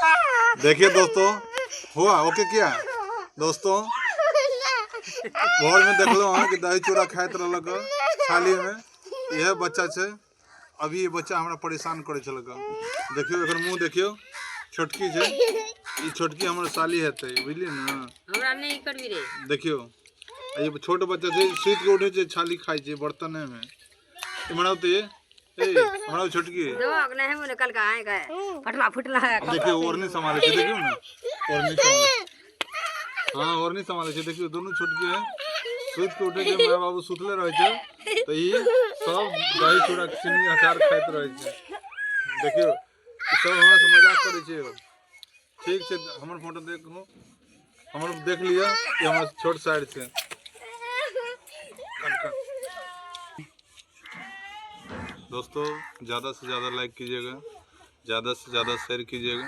देखिए दोस्तों, हुआ ओके किया। दोस्तों, भोर में देखलो हँ कि दही चूड़ा खाइत रहलक थाली में। इएह बच्चा छै। अभी ई बच्चा हमरा परेशान करै छलक। देखियौ एकर मुँह देखियौ, छोटकी छै ई, छोटकी हमर साली हेतै, बुझलियै ने? हमरा नहि करबी रे। देखियौ, ई छोट बच्चा छै, सुति के उठै छै, छाली खाइ छै बर्तने में। इम्हर आउ तऽ, ए हमरा छोटकी दबाक नहीं है, कल का आए गए फटला फुटला है। देखियौ, ओढ़नी सम्हालै छै। देखियौ ने, ओढ़नी सम्हालै। हाँ, ओढ़नी सम्हालै छै। देखियौ, दुनू छोटकी है। सुति के उठै छै, माय बाबू सुतले रहै छै तऽ ई सब दही चूड़ा चीनी अचार खाइत रहै छै। देखियौ, ई सब हमरा से मजाक करै छै। ठीक छै, हमर फोटो देखू, हमर देख लिअ। ई हमर छोट साइड छै। दोस्तों, ज़्यादा से ज़्यादा लाइक कीजिएगा, ज़्यादा से ज़्यादा शेयर कीजिएगा।